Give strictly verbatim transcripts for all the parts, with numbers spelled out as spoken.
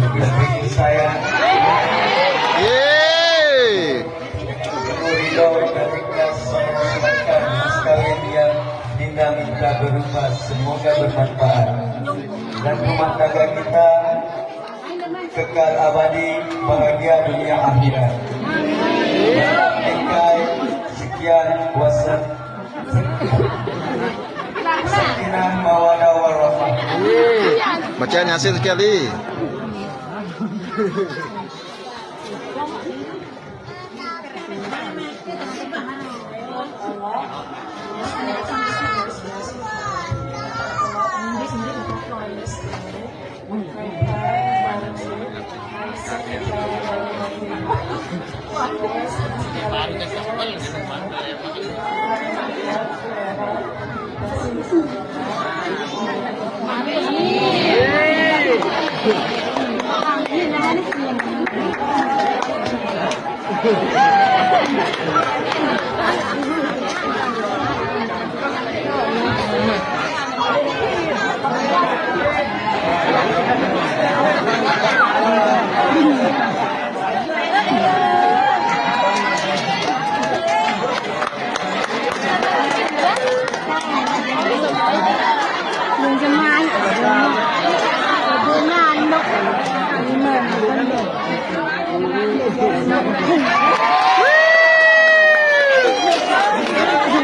Lebih saya Yeay. Ridho dan ikhlas saya serahkan sekalian yang Dinda minta berupa, semoga bermanfaat dan rumah tangga kita kekal abadi, bahagia dunia akhirat. Sekian, wassalam. Sakinah mawadah warahmah. Bacaan Yasin sekali.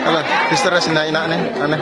Alah, histeris na ina nih, aneh.